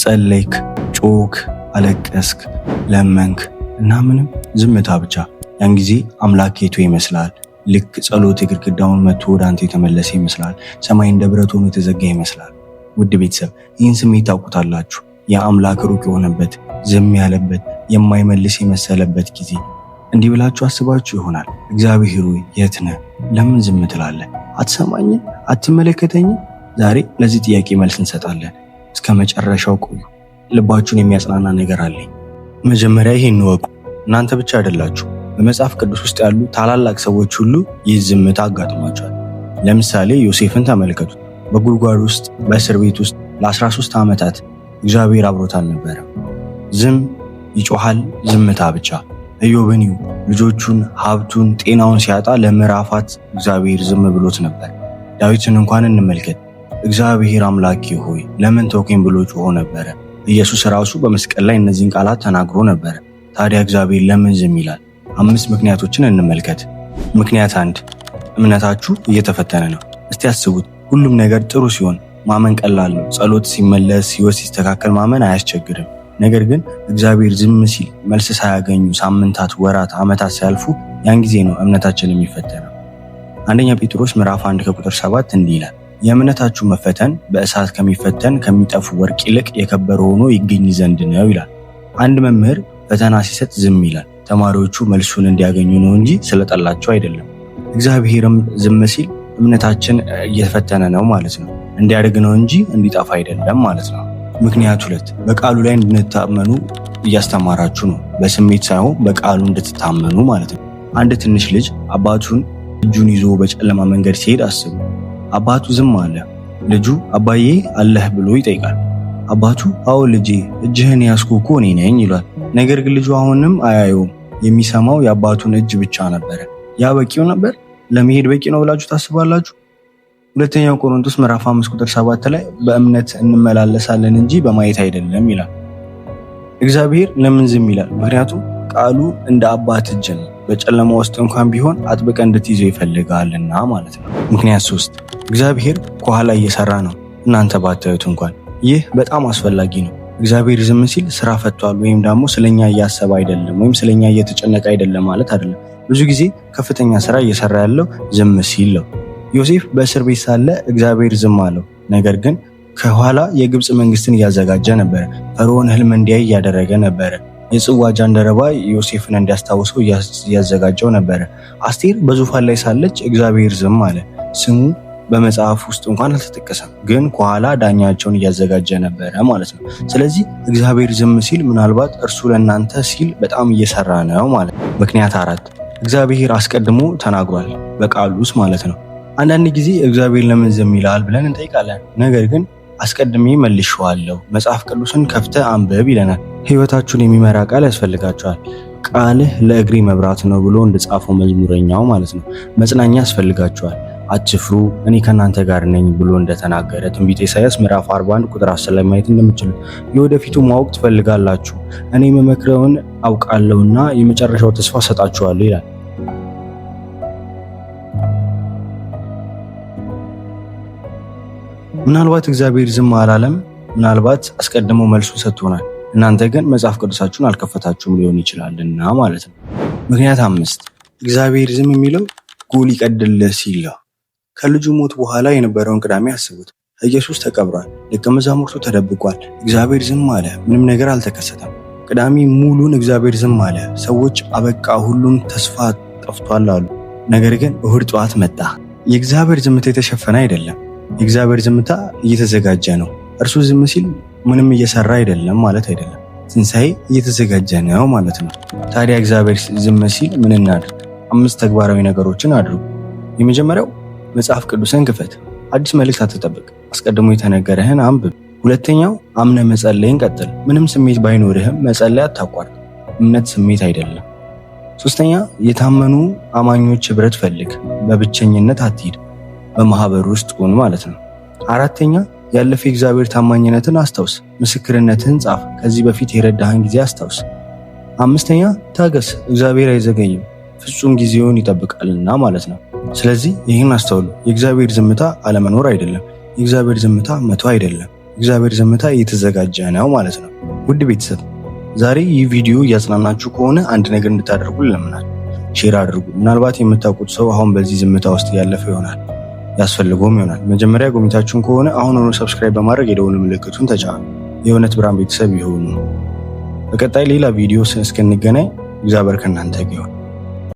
ጸለይክ፣ ጮክ፣ አለቀስክ፣ ለመንክ እና ምንም ዝምታ ብቻ። ያን ጊዜ አምላክ የቱ ይመስላል? ልክ ጸሎት ግድግዳውን መቶ ወደ አንተ የተመለሰ ይመስላል። ሰማይ እንደ ብረት ሆኖ የተዘጋ ይመስላል። ውድ ቤተሰብ ይህን ስሜት ታውቁታላችሁ። የአምላክ ሩቅ የሆነበት፣ ዝም ያለበት፣ የማይመልስ የመሰለበት ጊዜ። እንዲህ ብላችሁ አስባችሁ ይሆናል። እግዚአብሔር ሆይ የት ነህ? ለምን ዝም ትላለህ? አትሰማኝም? አትመለከተኝም? ዛሬ ለዚህ ጥያቄ መልስ እንሰጣለን። እስከ መጨረሻው ቆዩ። ልባችሁን የሚያጽናና ነገር አለኝ። መጀመሪያ ይሄን እወቁ፣ እናንተ ብቻ አይደላችሁ። በመጽሐፍ ቅዱስ ውስጥ ያሉ ታላላቅ ሰዎች ሁሉ ይህ ዝምታ አጋጥሟቸዋል። ለምሳሌ ዮሴፍን ተመልከቱት። በጉድጓድ ውስጥ በእስር ቤት ውስጥ ለ13 ዓመታት እግዚአብሔር አብሮት አልነበረም። ዝም ይጮሃል፣ ዝምታ ብቻ። ኢዮብን እዩ። ልጆቹን፣ ሀብቱን፣ ጤናውን ሲያጣ ለምዕራፋት እግዚአብሔር ዝም ብሎት ነበር። ዳዊትን እንኳን እንመልከት። እግዚአብሔር አምላኬ ሆይ ለምን ተውከኝ ብሎ ጮሆ ነበረ። ኢየሱስ ራሱ በመስቀል ላይ እነዚህን ቃላት ተናግሮ ነበረ። ታዲያ እግዚአብሔር ለምን ዝም ይላል? አምስት ምክንያቶችን እንመልከት። ምክንያት አንድ፣ እምነታችሁ እየተፈተነ ነው። እስቲ አስቡት፣ ሁሉም ነገር ጥሩ ሲሆን ማመን ቀላል ነው። ጸሎት ሲመለስ፣ ሕይወት ሲስተካከል ማመን አያስቸግርም። ነገር ግን እግዚአብሔር ዝም ሲል መልስ ሳያገኙ ሳምንታት፣ ወራት፣ ዓመታት ሲያልፉ ያን ጊዜ ነው እምነታችን የሚፈተነው። አንደኛ ጴጥሮስ ምዕራፍ 1 ከቁጥር 7 እንዲህ ይላል፣ የእምነታችሁ መፈተን በእሳት ከሚፈተን ከሚጠፉ ወርቅ ይልቅ የከበረ ሆኖ ይገኝ ዘንድ ነው ይላል። አንድ መምህር ፈተና ሲሰጥ ዝም ይላል። ተማሪዎቹ መልሱን እንዲያገኙ ነው እንጂ ስለጠላቸው አይደለም። እግዚአብሔርም ዝም ሲል እምነታችን እየተፈተነ ነው ማለት ነው። እንዲያድግ ነው እንጂ እንዲጠፋ አይደለም ማለት ነው። ምክንያት ሁለት፣ በቃሉ ላይ እንድትታመኑ እያስተማራችሁ ነው። በስሜት ሳይሆን በቃሉ እንድትታመኑ ማለት ነው። አንድ ትንሽ ልጅ አባቱን እጁን ይዞ በጨለማ መንገድ ሲሄድ አስቡ። አባቱ ዝም አለ። ልጁ አባዬ አለህ ብሎ ይጠይቃል። አባቱ አዎ ልጄ፣ እጅህን ያዝኩ እኮ እኔ ነኝ ይሏል። ነገር ግን ልጁ አሁንም አያየውም። የሚሰማው የአባቱን እጅ ብቻ ነበረ። ያ በቂው ነበር? ለመሄድ በቂ ነው ብላችሁ ታስባላችሁ? ሁለተኛው ቆሮንቶስ ምዕራፍ 5 ቁጥር 7 ላይ በእምነት እንመላለሳለን እንጂ በማየት አይደለም ይላል። እግዚአብሔር ለምን ዝም ይላል? ምክንያቱም ቃሉ እንደ አባት እጅ ነው። በጨለማ ውስጥ እንኳን ቢሆን አጥብቀ እንድትይዘው ይፈልጋልና ማለት ነው። ምክንያት ሶስት፣ እግዚአብሔር ከኋላ እየሰራ ነው፣ እናንተ ባታዩት እንኳን። ይህ በጣም አስፈላጊ ነው። እግዚአብሔር ዝም ሲል ስራ ፈቷል ወይም ደግሞ ስለኛ እያሰበ አይደለም ወይም ስለኛ እየተጨነቀ አይደለም ማለት አይደለም። ብዙ ጊዜ ከፍተኛ ስራ እየሰራ ያለው ዝም ሲል ነው። ዮሴፍ በእስር ቤት ሳለ እግዚአብሔር ዝም አለው። ነገር ግን ከኋላ የግብፅ መንግስትን እያዘጋጀ ነበረ። ፈርዖን ህልም እንዲያይ እያደረገ ነበረ። የጽዋ ጃንደረባ ዮሴፍን እንዲያስታውሰው እያዘጋጀው ነበረ። አስቴር በዙፋን ላይ ሳለች እግዚአብሔር ዝም አለ። ስሙ በመጽሐፍ ውስጥ እንኳን አልተጠቀሰም፣ ግን ከኋላ ዳኛቸውን እያዘጋጀ ነበረ ማለት ነው። ስለዚህ እግዚአብሔር ዝም ሲል ምናልባት እርሱ ለእናንተ ሲል በጣም እየሰራ ነው ማለት ነው። ምክንያት አራት፣ እግዚአብሔር አስቀድሞ ተናግሯል፣ በቃሉ ውስጥ ማለት ነው። አንዳንድ ጊዜ እግዚአብሔር ለምን ዝም ይላል ብለን እንጠይቃለን። ነገር ግን አስቀድሜ መልሼዋለሁ፣ መጽሐፍ ቅዱስን ከፍተህ አንብብ ይለናል። ህይወታችሁን የሚመራ ቃል ያስፈልጋችኋል። ቃልህ ለእግሬ መብራት ነው ብሎ እንደጻፈው መዝሙረኛው ማለት ነው። መጽናኛ ያስፈልጋችኋል። አትፍሩ እኔ ከእናንተ ጋር ነኝ ብሎ እንደተናገረ ትንቢተ ኢሳያስ ምዕራፍ 41 ቁጥር 10 ላይ ማየት እንደምችሉ፣ የወደፊቱ ማወቅ ትፈልጋላችሁ፣ እኔ የምመክረውን አውቃለሁና የመጨረሻው ተስፋ ሰጣችኋለሁ ይላል። ምናልባት እግዚአብሔር ዝም አላለም። ምናልባት አስቀድሞ መልሱን ሰጥቶናል። እናንተ ግን መጽሐፍ ቅዱሳችሁን አልከፈታችሁም ሊሆን ይችላልና ማለት ነው። ምክንያት አምስት፣ እግዚአብሔር ዝም የሚለው ጎል ይቀድልህ ሲል ነው። ከልጁ ሞት በኋላ የነበረውን ቅዳሜ አስቡት። ኢየሱስ ተቀብሯል። ደቀ መዛሙርቱ ተደብቋል። እግዚአብሔር ዝም አለ። ምንም ነገር አልተከሰተም። ቅዳሜ ሙሉን እግዚአብሔር ዝም አለ። ሰዎች አበቃ፣ ሁሉም ተስፋ ጠፍቷል አሉ። ነገር ግን እሁድ ጠዋት መጣ። የእግዚአብሔር ዝምታ የተሸፈነ አይደለም። የእግዚአብሔር ዝምታ እየተዘጋጀ ነው። እርሱ ዝም ሲል ምንም እየሰራ አይደለም ማለት አይደለም። ትንሣኤ እየተዘጋጀ ነው ማለት ነው። ታዲያ እግዚአብሔር ዝም ሲል ምን እናድርግ? አምስት ተግባራዊ ነገሮችን አድርጉ። የመጀመሪያው መጽሐፍ ቅዱስን ክፈት። አዲስ መልእክት አትጠብቅ። አስቀድሞ የተነገረህን አንብብ። ሁለተኛው አምነ መጸለይን ቀጥል። ምንም ስሜት ባይኖርህም መጸለይ አታቋርጥ። እምነት ስሜት አይደለም። ሶስተኛ የታመኑ አማኞች ህብረት ፈልግ። በብቸኝነት አትሂድ። በማህበር ውስጥ ሁን ማለት ነው። አራተኛ ያለፈ የእግዚአብሔር ታማኝነትን አስታውስ። ምስክርነትህን ጻፍ። ከዚህ በፊት የረዳህን ጊዜ አስታውስ። አምስተኛ ታገስ። እግዚአብሔር አይዘገይም፣ ፍጹም ጊዜውን ይጠብቃልና ማለት ነው። ስለዚህ ይህን አስተውሉ። የእግዚአብሔር ዝምታ አለመኖር አይደለም። የእግዚአብሔር ዝምታ መተው አይደለም። እግዚአብሔር ዝምታ እየተዘጋጀ ነው ማለት ነው። ውድ ቤተሰብ፣ ዛሬ ይህ ቪዲዮ እያጽናናችሁ ከሆነ አንድ ነገር እንድታደርጉ ልለምናችሁ፣ share አድርጉ። ምናልባት የምታውቁት ሰው አሁን በዚህ ዝምታ ውስጥ እያለፈ ይሆናል፣ ያስፈልገውም ይሆናል። መጀመሪያ ጎብኝታችሁን ከሆነ አሁኑኑ subscribe በማድረግ የደወል ምልክቱን ተጫኑ። የእውነት ብርሃን ቤተሰብ ይሁኑ። በቀጣይ ሌላ ቪዲዮ እስክንገናኝ እግዚአብሔር ከእናንተ ጋር ይሁን።